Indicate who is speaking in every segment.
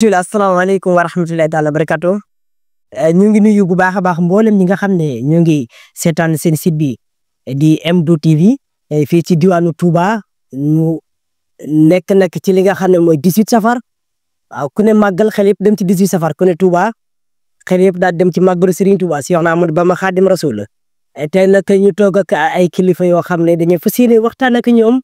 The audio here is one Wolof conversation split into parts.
Speaker 1: asalaamaaleykum wa rahmatulahi taala barakatu ñu ngi nuyu bu baax a baax mboolem ñi nga xam ne ñu ngi seetaan seen site bi di M2 TV fii ci diwaanu Touba ñu nekk nag ci li nga xam ne mooy 18 safar waaw ku ne màggal xel yëpp dem ci 18 safar ku ne Touba xel yëpp daal dem ci màggalu Serigne Touba si Seexna Ahmadu Bamba Xaadim Rasul tey nag ñu toog ak ay kilifa yoo xam ne dañuy fas yéene waxtaan ak ñoom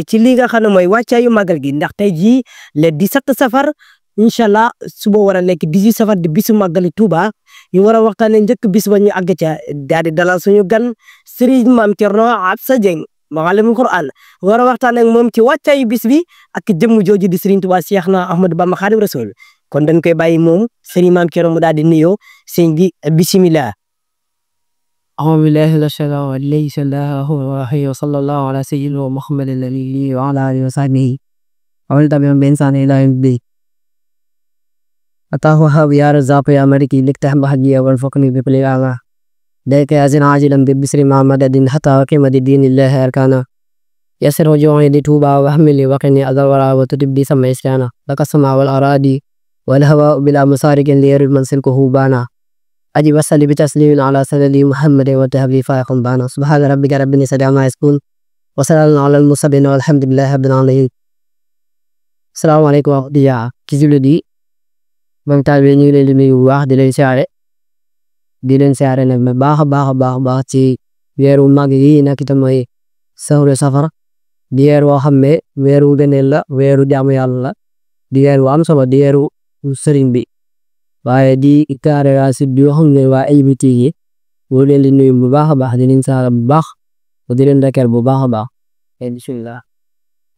Speaker 1: ci li nga xam ne mooy wàccaayu màggal gi ndax tey jii le 17 safar. incha allah suba war a nekk 18 safar di bisu màggali Touba ñu war a waxtaanee njëkk bis ba ñu àgg ca daal di dalal suñu gan Serigne Mame Thierno Absa Dieng Mouhalimul Quran war a waxtaanee ak moom ci wàccaayu bis bi ak jëmm jooju di Serigne Touba Seexna Ahmadu Bamba Xaadim Rasul kon dañ koy bàyyi moom Serigne Mame Thierno mu daal di nuyoo sëñ bi bisimilah.
Speaker 2: أعوذ بالله من الشيطان الرجيم بسم الله الرحمن الرحيم وصلى الله على سيدنا محمد النبي وعلى آله وصحبه ومن تبعهم بإحسان إلى يوم الدين أتاه وهاب يا رزاق يا مالكي لك تحب حجي والفقني بكل أعمى ديك يازن عاجلا ببسر مع مدد حتى وقيمة الدين الله أركانا يسر وجوعي لتوبة وحملي وقني أذورا وتتبدي سمع إسرانا لك السماء والأراضي والهواء بلا مسارك لير المنسلكه بانا أجي وصلي بتسليم على سيدي محمد وتهبلي فائق بانا سبحان ربك رب العزة عما يصفون وسلام على المرسلين والحمد لله رب العالمين. السلام عليكم ورحمة الله كي moom taal bi ñu ngi leen di nuyu bu baax di leen siyaare nag bu baax a baax ci weeru mag yi nag itam mooy sahru safar di weer woo xam ne weeru gëneel la weeru jaamu yàlla la di weer wu am solo di weeru sëriñ bi waaye di kaare waa sud bi wax ne waa LBT yi boo leen di nuyu bu baax a baax di leen siyaare bu baax di leen dakar bu baax a baax bismillah.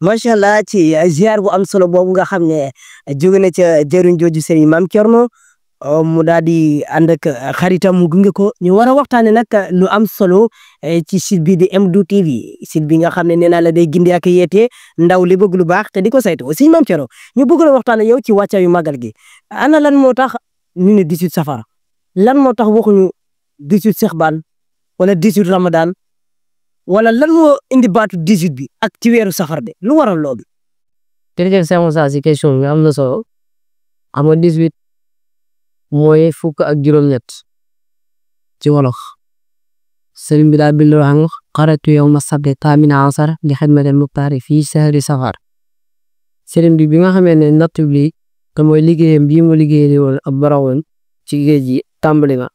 Speaker 1: macha allah ci ziar bu am solo boobu nga xam ne jóge na ca jëriñ jooju Serigne Mame Thierno mu daal di ànd ak xaritam mu gunge ko ñu war a waxtaanee nag lu am solo ci site bi di M2 TV site bi nga xam ne nee naa la day gindi ak yeete ndaw li bëgg lu baax te di ko saytu aussi Mame Thierno ñu bëgg la waxtaanee yow ci wàccaayu màggal gi ana lan moo tax ñu ne 18 safar lan moo tax waxuñu 18 Sexbaan wala 18 Ramadan. wala lan moo indi baatu 18 bi ak ci weeru safar de lu waral loolu.
Speaker 2: jërëjëf Cheikh Moussa si question bi am na solo xam nga 18 mooy fukk ak juróom-ñett ci wolof sëriñ bi daal bind wax xaratu yawma sabti taamina asar li xidmatil muxtaari fii sahri safar sëriñ bi nga xamee ne natt bi te mooy liggéeyam bii mu liggéeyee woon ab barawoon ci géej gi tàmbali na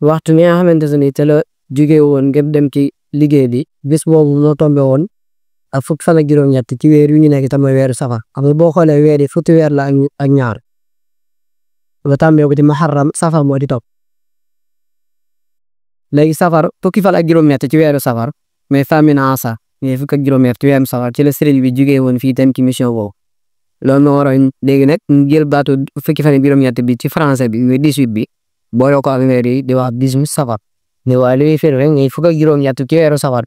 Speaker 2: waxtu mi nga xamante ne te la jóge woon ngir dem ci liggéey bi bis boobu moo tombé woon ak fukki fan ak juróom-ñett ci weer yu ñu nekk tamit weeru safar xam nga boo xoolee weer yi fukki weer la ak ñaar ba tàmbee ko ci muharram safar moo di topp léegi safar fukki fan ak juróom-ñett ci weeru safar mais famina asa mais fukki ak juróom-ñett ci weeru safar ci la sëriñ bi jugee woon fii dem ci mission boobu loolu moo waroon léegi nag ñu jël baatu fukki fan ak juróom-ñett bi ci français bi muy 18 bi boole ko ak weer yi di wax 18 safar ne waaye li muy firi rek ngay fukk ak juróom-ñett ci weeru safar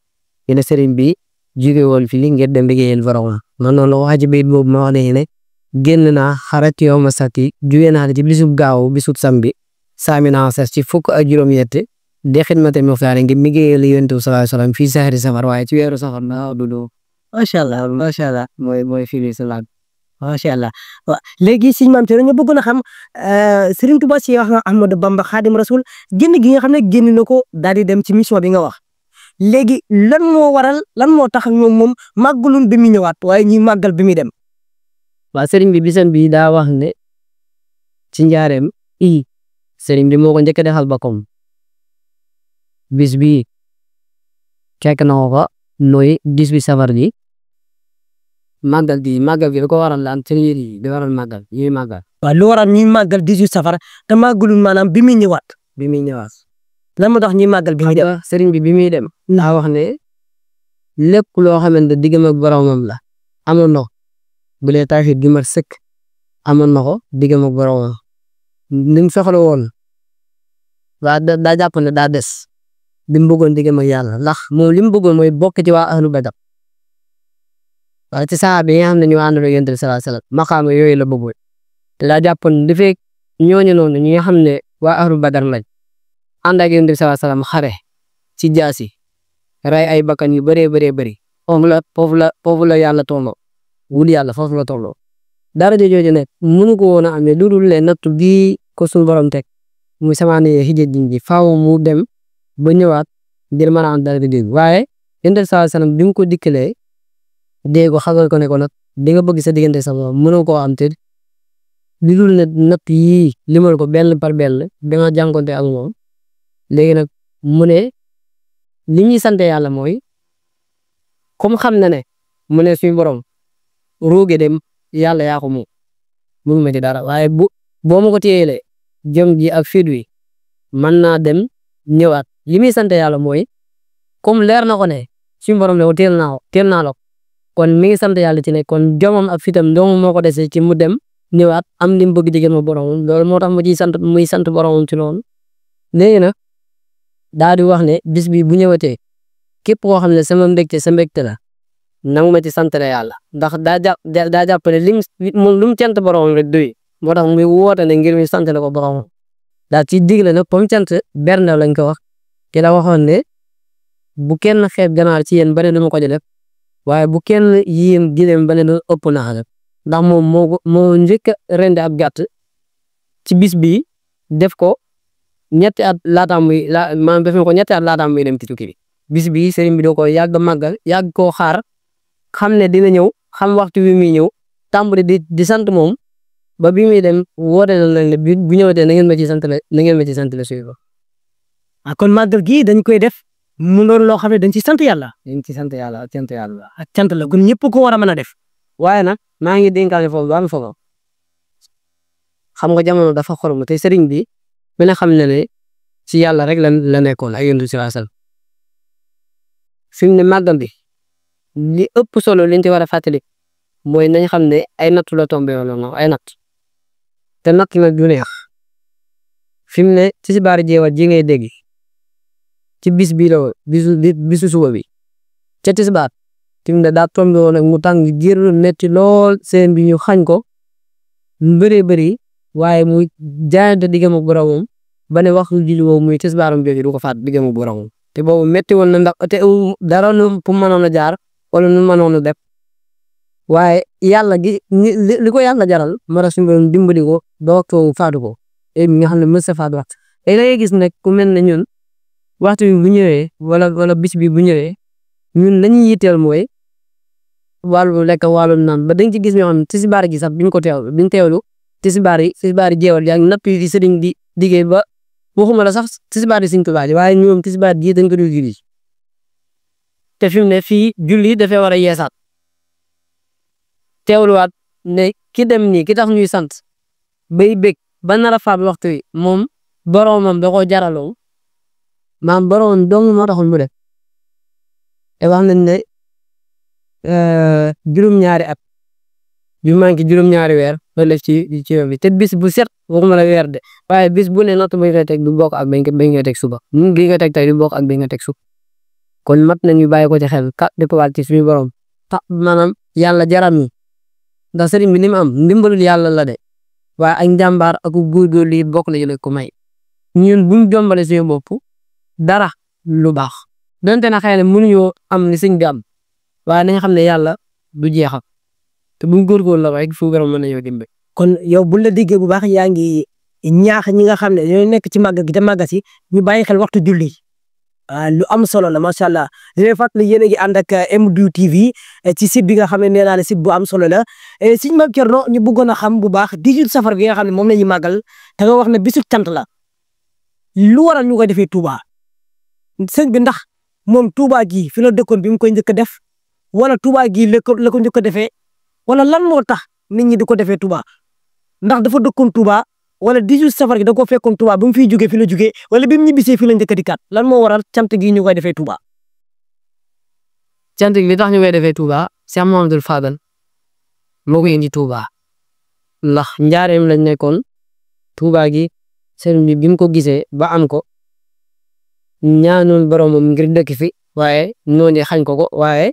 Speaker 2: ci la sëriñ bi jóge woon fii ngir dem liggéeyal borom man noonu la wax ci bayit boobu ma wax ne génn naa xarat yow ma sati jóge naa ci bisub gaaw bisub samedi saamina sas ci fukk ak juróom-ñett de xidmate muxtaar ngir liggéeyal Yonent bi sallallahu alayhi wasallam fii sahri safar waaye ci weeru safar na dudu
Speaker 1: macha allah
Speaker 2: mooy firi sa laaj
Speaker 1: macha allah waaw léegi Serigne Mame Thierno ñu bëgg na xam Serigne Touba Seexna Ahmadu Bamba Xaadim Rasul génn gi nga xam ne génn na ko daal di dem ci mission bi nga wax léegi lan moo waral lan moo tax moom màggalun bi mu ñëwaat waaye ñuy màggal bi muy dem.
Speaker 2: waaw sëriñ bi bisam bi daa wax ne ci njaareem sëriñ bi moo ko njëkk a defal boppam bis bi fekk na ko fa nooy 18 safar ji màggal gi da ko waral laan sëriñ yi di waral màggal ñuy màggal.
Speaker 1: waaw lu waral ñuy màggal 18 safar te màggalun maanaam bi muy ñëwaat. lan moo tax ñuy màggal bi muy dem.
Speaker 2: sëriñ bi muy dem. daa wax ne lépp loo xamante diggam ak boromam la amoon na ko bu dee tawhid gi mat sëkk amoon na ko diggam ak boromam ni mu soxla woon waa daa jàpp ne daa des li mu bëggoon diggam ak yàlla ndax moom li mu bëggoon mooy bokk ci waa ahlu badar waaye ci saxaaba yi nga xam ne ñu àndal ak Yonent bi sallallahu alayhi wasallam maqaama yooyu la bëggoon te daa jàppoon li fekk ñooñu noonu ñi nga xam ne waa ahlu badar lañ ànd ak Yonent bi sallallahu alayhi wasallam xare ci jaasi ray ay bakkan yu bëree bëri foofu la yàlla tolloo wul yàlla foofu la tolloo daraja jooju nekk mënu ko woon a amee lu dul ne nattu bii ko suñu borom teg muy samaane xijja ji faaw mu dem ba ñëwaat ngir mën a am daraja jooju waaye yonent saa salaam bi mu ko dikkalee dee ko xagal ko ne ko nag di nga bëgg sa diggante sa borom mënoo koo am te lu dul ne natt yii limal ko benn par benn da nga jànkonte ak moom léegi nag mu ne li ñuy sant yàlla mooy comme xam na ne mu ne suñu borom ruuge dem yàlla yaa ko moom mënu ma ci dara waaye boo ma ko téyelee jëm ji ak fit wi mën naa dem ñëwaat li muy sant yàlla mooy comme leer na ko ne suñu borom ne ko teel naa la ko kon mi ngi sant yàlla ci ne kon jomam ak fitam doomu moo ko dese ci mu dem ñëwaat am li mu bëgg jigéen ma boromam loolu moo tax mu ciy sant muy sant boromam ci loolu léegi nag daal di wax ne bis bi bu ñëwatee képp koo xam ne sama mbégte sa mbégte la nangu ma ci sant la yàlla ndax daa jàpp ne lu mu cant boromam rek doy moo tax muy woote ne ngir mi sant la ko boromam daa ci digle nag comme cant bernde lañ ko wax ki la waxoon ne bu kenn xeeb ganaar ci yéen ba ne dama ko def waaye bu kenn yéem gileem ba ne du ëpp naa def ndax moom moo njëkk a rendi ab gàtt ci bis bi def ko ñetti at laataam muy maanaam def ko ñetti at laataam muy dem ci tukki bi bis bi sëriñ bi doo ko yàgg màggal yàgg koo xaar xam ne dina ñëw xam waxtu wi muy ñëw tàmbali di sant moom ba bi muy dem woote na leen ne bu ñëwatee na ngeen ma ci sant la suy ko.
Speaker 1: kon màggal gi dañ koy def mu doon loo xam ne dañ ci sant yàlla.
Speaker 2: dañ ci sant yàlla
Speaker 1: ak cant la kon ñëpp ko war a mën a def.
Speaker 2: waaye nag maa ngi dénkaane foofu ba am solo xam nga jamono dafa xorom te sëriñ bi mi ne xam ne ci yàlla rek la nekkoon ak yonent si waasal fi mu ne màggal bi li ëpp solo liñ ci war a fàttali mooy nañ xam ne ay nattu la tombé wala ay natt te natt nag du neex fi mu ne ci baari jeewal ji ngay dégg ci bis bii la woon bisu suba bi ca tisbaar fi mu ne daa tombé woon ak mu tàng jër metti lool seen bi ñu xañ ko lu bëree bëri waaye muy jaayante diggam ak boromam ba ne waxtu julli woowu muy tisbaaram jooju du ko faat diggam ak boromam te boobu metti woon na ndax te dara nu fu mënoon a jaar wala nu mënoon a def waaye yàlla gi li ko yàlla jaral mara suñu borom dimbali ko ba waxtu faatu ko et nga xam ne mës a faatu waxtu et da ngay gis nag ku mel ne ñun waxtu bi bu ñëwee wala bis bi bu ñëwee ñun lañuy yitteel mooy wàllu lekk wàllu naan ba dañ ci gis ñoo xam ne tisbaar gi sax biñ teewlu tisbaar yi jeewal yaa ngi napp yi sëriñ di liggéey ba waxuma la sax tisbaar yi Sëriñ Tuubaa ji waaye ñoom tisbaar ji dañ ko dul julli te fi mu ne fii julli dafay war a yeesaat teewluwaat ne ki dem nii ki tax ñuy sant bay bég ba nar a faat waxtu wi moom boromam da koo jaraloo maam boromam dong moo taxul mu def te wax nañ ne juróom-ñaari at yu manqué juróom-ñaari weer ba def ci yoon bi te bis bu set waxuma la weer de waaye bis bu ne natt bañ koy teg du bokk ak bañ koy teg suba ñun gi nga teg tey du bokk ak bañ nga teg suba kon mat nañu bàyyi ko ci xel ka di ko waat ci suñu borom maanaam yàlla jaram ñi ndax sëriñ bi ni mu am ndimbalul yàlla la de waaye ak njàmbaar ak góorgóorlu yi bokk na ci la ko may ñun buñ jombale suñu bopp dara lu baax donte na xëy na mënuñoo am li sëñ bi am waaye nañ xam ne yàlla du jeexal te buñ góorgóorlu la rek fu borom mën nañoo dimbali.
Speaker 1: kon yow buñ la déggee bu baax yaa ngi ñaax ñi nga xam ne ñoo nekk ci màggal gi te màggal si ñu bàyyi xel waxtu julli lu am solo la macha allah di leen fàttali yéen a ngi ànd ak MDou TV ci site bi nga xam ne nee naa ne site bu am solo la sëñ Mame Thierno ñu bëggoon a xam bu baax 18 safar bi nga xam ne moom la ñuy màggal te nga wax ne bisu cant la lu waral ñu koy defee Touba sëñ bi ndax moom Touba gii fi la dëkkoon bi mu koy njëkk a def wala Touba gii la ko njëkk a defee wala lan moo tax nit ñi di ko defee Touba ndax dafa dëkkoon Touba wala 18 safar gi da koo fekkoon Touba ba mu fiy jógee fi la jógee wala bi mu ñibbisee fi la njëkk a dikkaat lan moo waral cant gi ñu koy defee Touba.
Speaker 2: cant gi li tax ñu koy defee Touba Cheikh Mamadou Fadal moo ko indi Touba ndax njaareem lañ nekkoon Touba gi sëriñ bi mu ko gisee ba am ko ñaanoon boromam ngir dëkk fi waaye noonu xañ ko waaye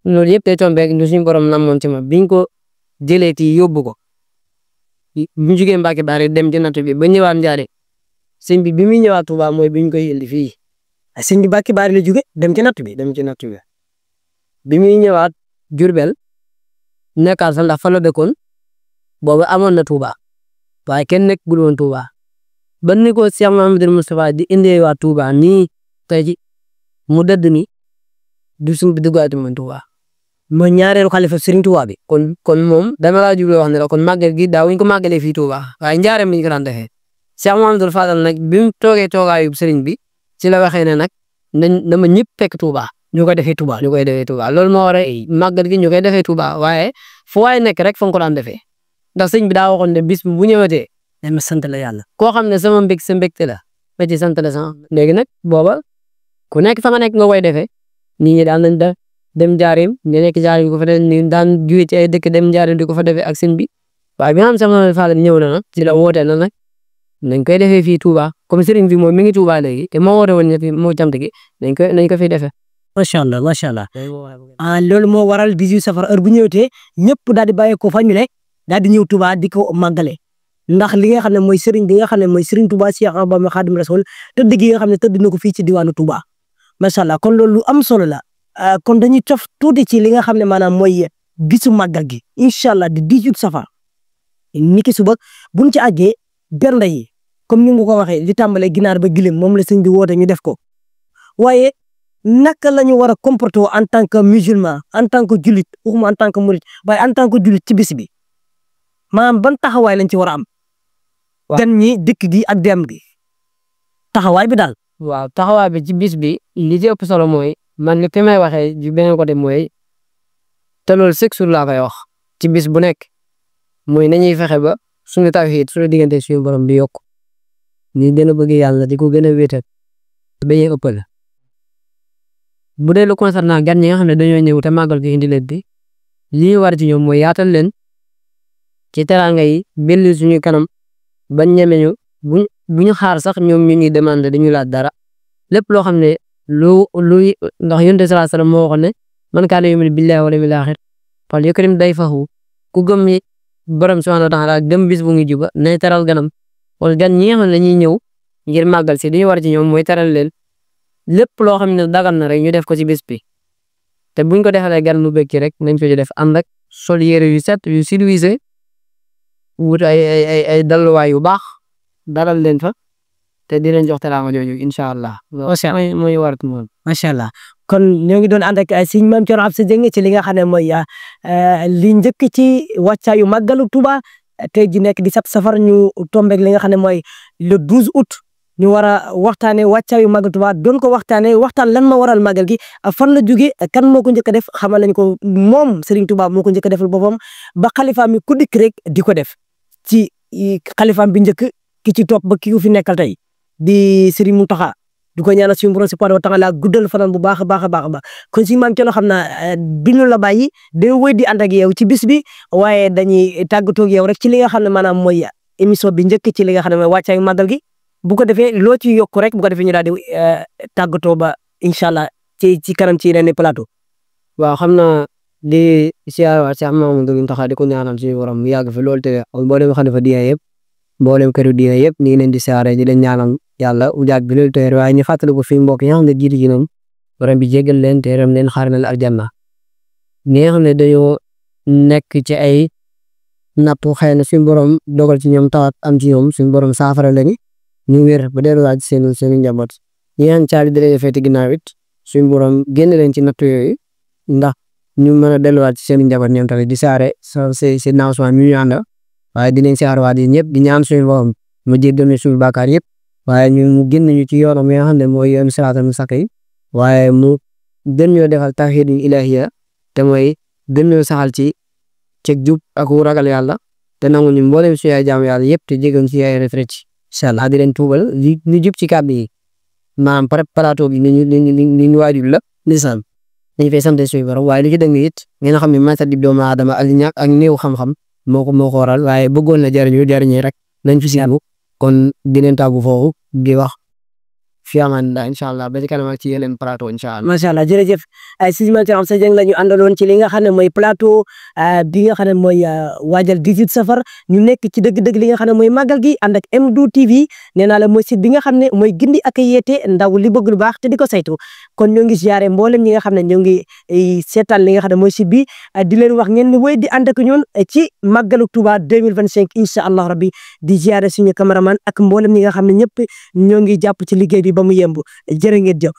Speaker 2: loolu yëpp day tombeek lu suñu borom namoon ci ma biñ ko jëlee ci yóbbu ko bu jugee Mbàkke Bari dem ci natt bi ba ñëwaat njaare sëñ bi muy ñëwaat Touba mooy biñ koy indi fii
Speaker 1: sëñ bi Mbàkke Bari la jóge dem ci natt bi
Speaker 2: bi muy ñëwaat Jurbel nekkaat fa ndax fa la dëkkoon boobu amoon na Touba waaye kenn nekkul woon Touba ba ni ko Cheikh Mouhamadou Moustapha di indee waa Touba nii tey ji mu dëdd ni du suñ bi duggaati moom Touba.
Speaker 1: mooy ñaareelu xalifa Serigne Touba bi.
Speaker 2: kon moom dama laa jubloo wax ne la kon màggal gi daawuñ ko màggalee fii Touba waaye njaareem lañ ko daan defee Cheikh Mouhamadou Fadal nag bi mu toogee toogaayu Serigne bi ci la waxee ne nag na ma ñëpp fekk Touba.
Speaker 1: ñu koy defee Touba
Speaker 2: loolu moo war a màggal gi ñu koy defee Touba waaye fu waay nekk rek fa nga ko daan defee ndax sëñ bi daa waxoon ne bis bu ñëwatee
Speaker 1: ma sant la yàlla.
Speaker 2: koo xam ne sama mbég sa mbégte la ma ci sant la sax léegi nag booba ku nekk fa nga nekk nga koy defee nit ñi daan nañ dem jaarim ñu nekk jaarim ko fa def ni daan juwe ci ay dëkk dem jaarim di ko fa defee ak sëñ bi waaye bi nga xam sama Fall ñëw na nag ci la woote na nag nañ koy defee fii Touba comme sëriñ bi moom mi ngi Touba léegi te moo woote woon ne fii moo cant gi nañ ko fiy defee.
Speaker 1: macha allah macha allah loolu moo waral 18 safar heure bu ñëwtee ñëpp daal di bàyyi ko fa ñu ne daal di ñëw Touba di ko màggale ndax li nga xam ne mooy sëriñ bi nga xam ne mooy sëriñ Touba Cheikh Ahmadou Bamba Khadim Rasoul tëdd gi nga xam ne tëdd na ko fii ci diwaanu Touba macha allah kon loolu lu am solo la kon dañuy cof tuuti ci li nga xam ne maanaam mooy bisu màggal gi incha allah di 18 safar niki suba buñ ci àggee bernde yi comme ni nga ko waxee li tàmbalee ginaar ba gileem moom la sëñ bi woote ñu def ko waaye naka la ñu war a comporter en tant que musulman en tant que jullit waxuma en tant que murit waaye en tant que jullit ci bis bi maanaam ban taxawaay lañ ci war a am. gan ñi dëkk gi ak dem gi taxawaay bi daal.
Speaker 2: waaw taxawaay bi ci bis bi li ci ëpp solo mooy man li fi may waxee ju beneen côté mooy te loolu chaque jour laa koy wax ci bis bu nekk mooy nañuy fexe ba suñu tawhiid suñu diggante suñu borom bi yokk ñu gën a bëgg yàlla di ko gën a wéetal bañ a ëppal bu dee lu concernant gan ñi nga xam ne dañoo ñëw te màggal gi indi leen bi li ñu war ci ñoom mooy yaatal leen ci teraanga yi belli suñu kanam bañ ñeme ñu bu ñu xaar sax ñoom ñu ñuy demandé dañu laaj dara lépp loo xam ne lu ndax Yonent bi sallallahu alayhi wasallam moo waxoon ne man kaana yu'minu billahi wal yawmil aaxir falyukrim dayfahu ku gëm ni borom subhaanahu wa ta'aala gëm bis bu ngi juba nay teral ganam wala gan ñi nga xam ne dañuy ñëw ngir màggal si li ñu war ci ñoom mooy teral leen lépp loo xam ne dagal na rek ñu def ko ci bis bi te buñ ko defalee gan mu bëgg ci rek nañ ko ci def ànd ak sol yére yu set yu civilisé wut ay dalluwaay yu baax dalal leen fa te di leen jox teraanga jooju incha allah.
Speaker 1: macha allah
Speaker 2: mooy war moom.
Speaker 1: macha allah kon ñoo ngi doon ànd ak sëñ Mame Thioro Absa Dieng ci li nga xam ne mooy li njëkk ci wàccaayu màggalu Touba tey ji nekk di safar ñu tombeeg li nga xam ne mooy le 12 août ñu war a waxtaanee wàccaayu màggal Touba doon ko waxtaan lan ma waral màggal gi fan la jóge kan moo ko njëkk a def xamal lañ ko moom Serigne Touba moo ko njëkk a defal boppam ba xalifaam mi ku dikk rek di ko def ci xalifaam bi njëkk ki ci topp ba ki ko fi nekkal tey di Serigne Mountakha du ko ñaanal suñu borom subhanahu wa ta'ala guddal fanam bu baax a baax a baax kon si Mame Thioro xam naa biñu la bàyyi day wéy di ànd ak yow ci bis bi waaye dañuy tàggatoo ak yow rek ci li nga xam ne maanaam mooy émission bi njëkk ci li nga xam ne mooy wàccaayu màggal gi bu ko defee loo ci yokk rek bu ko defee ñu daal di tàggatoo ba incha allah ci kanam ci yeneen plateau.
Speaker 2: waaw xam naa di siyaare Cheikh Mamadou Mountakha di ko ñaanal suñu borom mu yàgg fi loolu te mboolem xalifa diine yëpp mboolem këru diine yëpp ñu ngi leen di siyaare di leen ñaanal yàlla u jàgg bi loolu te waaye ñu fàttali ko fi mbokk yi nga xam ne jiitu ji ñoom borom bi jéggal leen te yaram leen xaar na la aljanna ñi nga xam ne dañoo nekk ci ay nattu xëy na suñu borom dogal ci ñoom tawat am ci ñoom suñu borom saafara lañu ñu wér ba delluwaat seen njaboot ñi nga xam caabi da leen feeti ginnaaw it suñu borom génn leen ci nattu yooyu ndax ñu mën a delluwaat ci seen njaboot ñoom tamit di saare si naaw mi ñu ànd waaye di leen saare waat yi ñëpp di ñaan suñu borom mu jéggal ñu suñu bàkkaar yëpp waaye mu génn ñu ci yoonam yi nga xam ne mooy yoon siraatal mustaqiim waaye mu gën ñoo defal tawhiid ilaahiya te mooy gën ñoo saxal ci jub ak ragal yàlla te nangu ñu mboolem suñu ay jaamu yàlla yëpp te jégal ci ay retraite incha allah di leen tuubal li jub ci kàddu yi maanaam plateau bi ni ñu waajul la ndeysaan dañu fay sant suñu borom waaye li ci dëng it ngeen xam ne mata di doomu aadama ak ñàkk ak néew xam-xam moo ko waral waaye bëggoon na jariñu rek nañ fi siyaanu kon di leen tàggu foofu di wax fi amanillah inshallah ba ci kanam ak ci yeneen plateau inshallah.
Speaker 1: macha allah jërëjëf Sëriñ Maam Amsa Dieng la ñu àndaloon ci li nga xam ne mooy plateau bi nga xam ne mooy waajal 18 safar ñu nekk ci dëgg-dëgg li nga xam ne mooy màggal gi ànd ak M2 TV nee naa la mooy site bi nga xam ne mooy gindi ak yeete ndaw li bëgg lu baax te di ko saytu kon ñoo ngi ziare mboolem ñi nga xam ne ñoo ngi seetaan li nga xam ne mooy site bi di leen wax ngeen wéy di ànd ak ñun ci màggalu Touba 2025 incha allah rabbi di ziare suñu cameraman ak mboolem ñi nga xam ne ñëpp ñoo ngi jàpp ci liggéey bi ba mu yemb jërë ngeen jëf